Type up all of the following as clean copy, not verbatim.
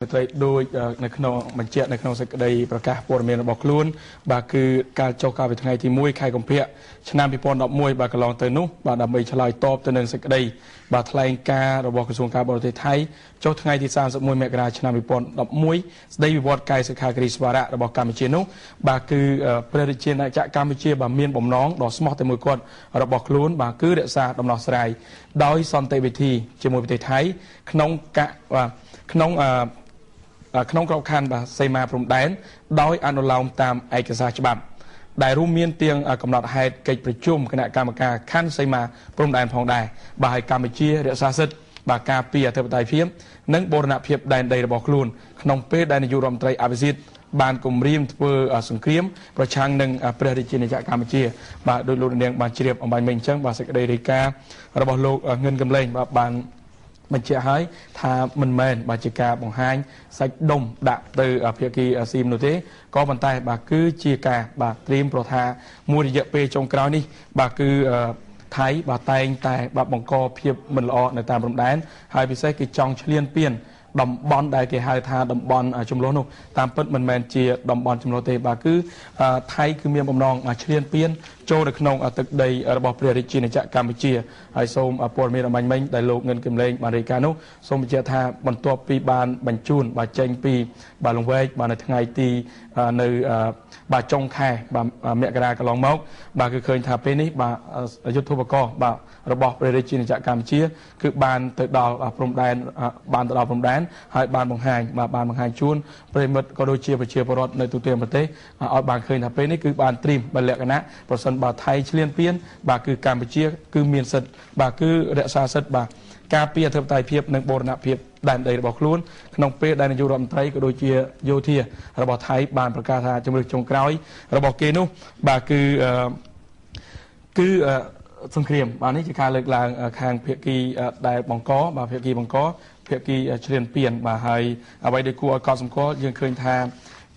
ត្រីដូចនៅក្នុងបញ្ជាក់នៅក្នុងសេចក្តីប្រកាសព័ត៌មានរបស់ខ្លួនបាទគឺការចុះកាលពីថ្ងៃទី1ខែកុម្ភៈឆ្នាំ2011បាទកន្លងទៅនោះបាទដើម្បីឆ្លើយតបទៅនឹងសេចក្តីបាទថ្លែងការណ៍របស់ក្រសួងការបរទេសថៃចុះថ្ងៃទី31មករាឆ្នាំ2011ស្តីវិវត្តកែសិក្ខាគិរីស្វារៈរបស់កម្ពុជានោះបាទគឺព្រះរាជាណាចក្រកម្ពុជាបាទមានបំណងដ៏ស្មោះតែមួយគត់របស់ខ្លួនបាទគឺរក្សាដំណោះស្រាយដោយសន្តិវិធីជាមួយប្រទេសថៃក្នុងកបាទក្នុងក្នុងក្របខ័ណ្ឌបាទសីមាព្រំដែនដោយអនុលោមតាមឯកសារច្បាប់ដែលរួមមានទាំងកំណត់ហេតុកិច្ចប្រជុំគណៈកម្មការខណ្ឌសីមាព្រំដែនផងដែរបាទឲ្យកម្ពុជារក្សាសិទ្ធិបាទការពារអធិបតេយ្យភាពនិងបូរណភាពដែនដីរបស់ខ្លួនក្នុងពេលដែលនាយករដ្ឋមន្ត្រីអភិសិទ្ធបានគម្រាមធ្វើសង្គ្រាមប្រឆាំងនឹងព្រះរាជាណាចក្រកម្ពុជាបាទដោយលោកនាងបានជ្រាបអំបញ្ញមិញអញ្ចឹងបាទសេចក្តីរាយការណ៍របស់លោកងិនកំលែងបាទបានបញ្ជាក់ឲ្យថាមិនមែនបាទជាការបង្ហាញសាច់ដុំដាក់ទៅភាគីស៊ីមនោះទេក៏ប៉ុន្តែបាទគឺជាការបាទត្រៀមប្រថាមួយរយៈពេលចុងក្រោយនេះបាទគឺថៃបាទតែងតែបាទបង្កភាពមិនល្អនៅតាមព្រំដែនហើយពិសេសគឺចង់ឈ្លានពានតំបន់ដែលគេហៅថាតំបន់ចំនួននោះតាមពិតមិនមែនជាតំបន់ចំនួនទេបាទគឺថៃគឺមានបំណងឈ្លានពានចូលទៅក្នុងទឹកដីរបស់ព្រះរាជាណាចក្រកម្ពុជាហើយសូមព័ត៌មានអំបញ្ញមិញដែលលោកងិនគឹមលេងបានរាយការណ៍នោះសូមបញ្ជាក់ថាបន្ទាប់ពីបានបញ្ជូនបាទចេញពីបាទលង្វែកបាទនៅថ្ងៃទីនៅបាទចុងខែបាទមករាកន្លងមកបាទគឺឃើញថាពេលនេះបាទយុទ្ធភករណ៍បាទរបស់ព្រះរាជាណាចក្រកម្ពុជាគឺបានទៅដល់ព្រំដែនបានទៅដល់ព្រំដែនហើយបានបង្ហាញបាទបានបង្ហាញជូនប្រិមិត្តក៏ដូចជាប្រជាពលរដ្ឋនៅទូទាំងប្រទេសឲ្យបានឃើញថាពេលនេះគឺបានត្រៀមបើលក្ខណៈប្រសិនបើថៃឈ្លានពានបាទគឺកម្ពុជាគឺមានសិទ្ធិបាទគឺរក្សាសិទ្ធិបាទការពារអធិបតេយ្យភាពនិងបូរណភាពដែនដីរបស់ខ្លួនក្នុងពេលដែលនាយករដ្ឋមន្ត្រីក៏ដូចជាយោធារបស់ថៃបានប្រកាសថាជំរឿសចុងក្រោយរបស់គេនោះបាទគឺគឺសង្គ្រាមបាទនេះជាការលើកឡើងខាងភាគីដែលបង្កបាទភាគីបង្កភាគីឈ្លានពានបាទហើយអ្វីដែលគួរឲ្យកត់សម្គាល់យើងឃើញថា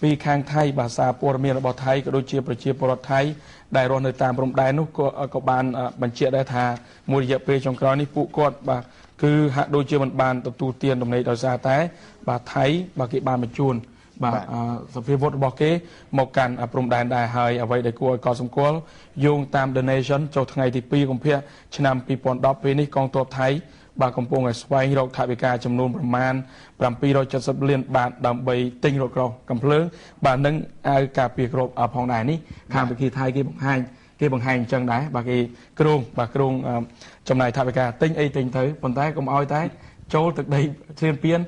ពីខាងថៃបាទសារព័ត៌មានរបស់ថៃក៏ដូចជាប្រជាពលរដ្ឋថៃដែលរស់នៅតាមព្រំដែននោះក៏បានបញ្ជាក់ដែរថាមួយរយៈពេលចុងក្រោយនេះពួកគាត់បាទគឺហាក់ដូចជាមិនបានទទួលទានដំណេកដោយសារតែបាទថៃបាទគេបានបញ្ជូនបាទសភាវុធរបស់គេមកកាន់ព្រំដែនដែរហើយអ្វីដែលគួរឲ្យកត់សម្គាល់យោងតាម The Nation ចុះថ្ងៃទី2កុម្ភៈឆ្នាំ2010ពេលនេះកងទ័ពថៃបាទកំពុងតែស្វែងរកថវិកាចំនួនប្រមាណ770លានបាតដើម្បីទិញរថក្រោះកំភ្លើងបាទនឹងអាវការពារគ្រប់ផងដែរនេះខាងវិធីថៃគេបង្ហាញអញ្ចឹងដែរបាទគេគ្រោងបាទគ្រោងចំណាយថវិកាទិញអីទិញទៅប៉ុន្តែកុំឲ្យតែចូលទឹកដីឈ្លានពាន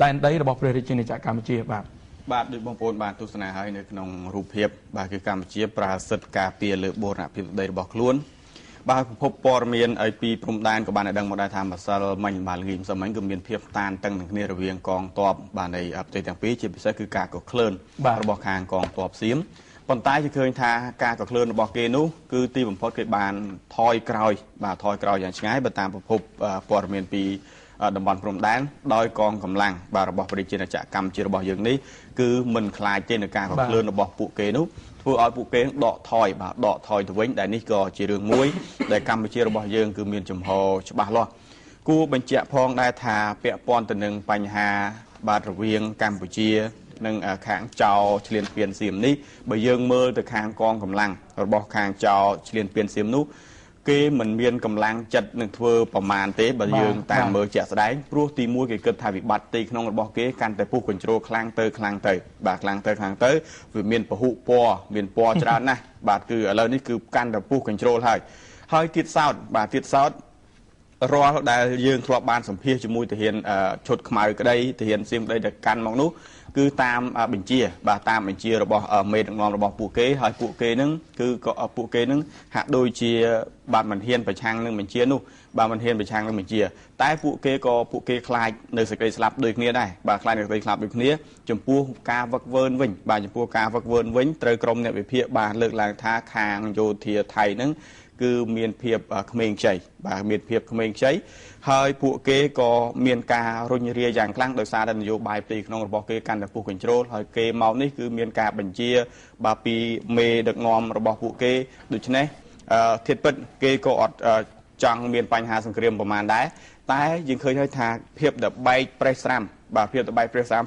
ដែនដីរបស់ព្រះរាជាណាចក្រកម្ពុជាបាទបាទដូចបងប្អូនបានទស្សនាហើយនៅក្នុងរូបភាពបាទគឺកម្ពុជាប្រើសិទ្ធិការពារលើបូរណភាពដីរបស់ខ្លួនបាទប្រភពព័ត៌មានឲ្យពីព្រំដែនក៏បានឲ្យដឹងមកដែរថាម្សិលមិញបាទល្ងាចម្សិលមិញគឺមានភាពតានតឹងនឹងគ្នារវាងកងទ័ពបាទនៃប្រទេសទាំងពីរជាពិសេសគឺការកក្លឿនរបស់ខាងកងទ័ពសៀមប៉ុន្តែគេឃើញថាការកក្លឿនរបស់គេនោះគឺទីបំផុតគេបានថយក្រោយបាទថយក្រោយយ៉ាងឆ្ងាយបើតាមប្រភពព័ត៌មានពីតំបន់ព្រំដែនដោយកងកម្លាំងបាទរបស់ប្រជាណាចក្រកម្ពុជារបស់យើងនេះគឺមិនខ្លាចទេនៅការកក្លឿនរបស់ពួកគេនោះធ្វើឲ្យពួកគេដកថយបាទដកថយទៅវិញដែលនេះក៏ជារឿងមួយដែលកម្ពុជារបស់យើងគឺមានជំហរច្បាស់លាស់គួរបញ្ជាក់ផងដែរថាពាក់ព័ន្ធទៅនឹងបញ្ហាបាទរវាងកម្ពុជានិងខាងចោឈ្លានពានសៀមនេះបើយើងមើលទៅខាងកងកម្លាំងរបស់ខាងចោឈ្លានពានសៀមនោះគេមិនមានកម្លាំងចិត្តនឹងធ្វើប្រមាណទេបើយើងតាមមើលជាក់ស្ដែងព្រោះទីមួយគេគិតថាវិបត្តិទីក្នុងរបស់គេកាន់តែពុះកញ្ជ្រោលខ្លាំងទៅខ្លាំងទៅបាទខ្លាំងទៅខ្លាំងទៅវាមានពហុពណ៌មានពណ៌ច្រើនណាស់បាទគឺឥឡូវនេះគឺកាន់តែពុះកញ្ជ្រោលហើយហើយទៀតសោតបាទទៀតសោតរាល់ដែលយើងធ្លាប់បានសម្ភាសជាមួយទាហានឈុតខ្មៅក្តីទាហានសៀមក្តីដែលកាន់មកនោះគឺតាមបញ្ជាបាទតាមបញ្ជារបស់មេដឹកនាំរបស់ពួកគេហើយពួកគេនឹងគឺក៏ពួកគេនឹងហាក់ដូចជាបាទមិនហ៊ានប្រឆាំងនឹងបញ្ជានោះបាទមិនហ៊ានប្រឆាំងនឹងបញ្ជាតែពួកគេក៏ពួកគេខ្លាចនៅសេចក្តីស្លាប់ដូចគ្នាដែរបាទខ្លាចនៅសេចក្តីស្លាប់ដូចគ្នាចំពោះការវឹកវើវិញបាទចំពោះការវឹកវើវិញត្រូវក្រុមអ្នកវិភាគបានលើកឡើងថាខាងយោធាថៃនឹងគឺមានភាពក្មេងខ្ចីបាទមានភាពក្មេងខ្ចីហើយពួកគេក៏មានការរុញរាយ៉ាងខ្លាំងដោយសារតែនយោបាយផ្ទៃក្នុងរបស់គេកាន់តែពុះកញ្ជ្រោលហើយគេមកនេះគឺមានការបញ្ជាបាទពីមេដឹកនាំរបស់ពួកគេដូច្នេះធាតុពិតគេក៏អត់ចង់មានបញ្ហាសង្គ្រាមប្រមាណដែរ តែយើងឃើញហើយថាភាពដែលបែកប្រេះស្រាំបាទភាពដែលបែកប្រេះស្រាំ